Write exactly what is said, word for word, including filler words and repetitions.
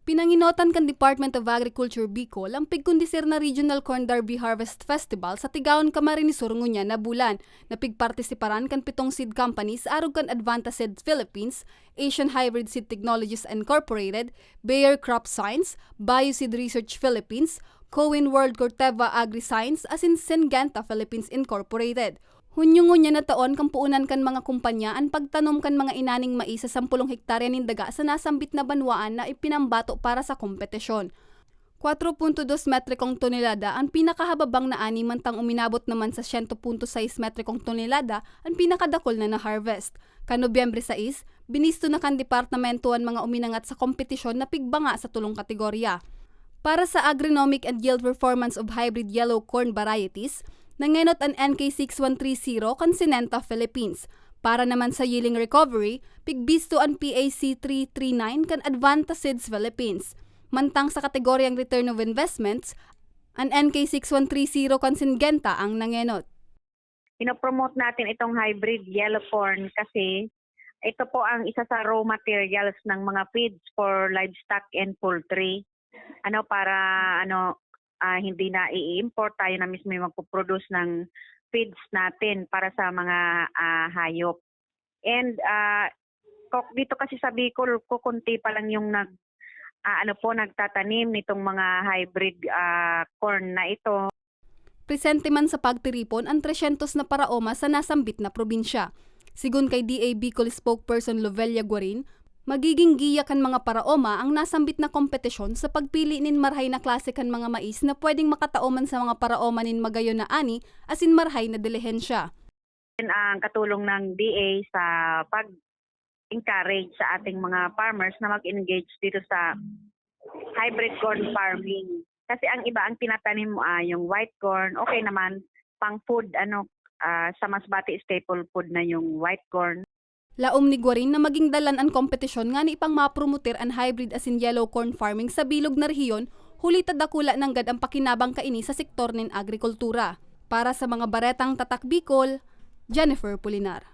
Pinanginotan kan Department of Agriculture Bicol ang pigkondisir na Regional Corn Derby Harvest Festival sa tigaon Camarines Sur ngunyan na bulan, na pigpartisiparan kan pitong seed companies arog kan Advanta Seeds Philippines, Asian Hybrid Seed Technologies Incorporated, Bayer Crop Science, Bioseed Research Philippines, Coin World Corteva Agri-Science asin Syngenta Philippines Incorporated. Hunyo ngunyan na taon kan puonan kan mga kumpanya an pagtanom kan mga inaning mais sa sampolong hektarya nin daga sa nasambit na banwaan na ipinambato para sa kompetisyon. Kwatro punto dos metrikong tonelada an pinakahababang na ani, mantang uminabot naman sa siyento punto sais metrikong tonelada an pinakadakul na na-harvest. Kan Nobyembre sais, binisto na kan departamento an mga uminangat sa kompetisyon na pigbanga sa tolong kategorya. Para sa Agronomic and Yield Performance of Hybrid Yellow Corn Varieties, nangenot an N K six one three zero kan Syngenta Philippines. Para naman sa yielding recovery, pigbisto an P A C three three nine kan Advanta Seeds Philippines. Mantang sa kategoryang return of investments, an N K six one three zero kan Syngenta ang nangenot. Pinopromote natin itong hybrid yellow corn kasi ito po ang isa sa raw materials ng mga feeds for livestock and poultry. Ano, para ano, ah, hindi na i-import, tayo na mismo yung magpo-produce ng feeds natin para sa mga, ah, hayop. And, ah, ko dito kasi sa Bicol, kokonti pa lang yung nag ah, ano po, nagtatanim nitong mga hybrid, ah, corn na ito. Presente man sa pagtiripon an tresyentos na paraoma sa nasambit na probinsya. Sigon kay D A Bicol spokesperson Lovelia Guarin, magiging giya kan mga paraoma ang nasambit na kompetisyon sa pagpili nin marahay na klase kan mga mais na pwedeng makatao man sa mga paraoma nin magayon na ani asin marahay na dilihensya. Ang katulong ng D A sa pag-encourage sa ating mga farmers na mag-engage dito sa hybrid corn farming. Kasi ang iba ang tinatanim, ah, yung white corn, okay naman, pang food, ano, ah, sa Masbate staple food na yung white corn. Laom ni Guarin na maging dalan an kompetisyon ngani pang mapromoter an hybrid asin yellow corn farming sa bilog na rehiyon, huli ta dakula nanggad an pakinabang kaini sa sektor nin agrikultura. Para sa mga baretang Tatak Bicol, Jennifer Pulinar.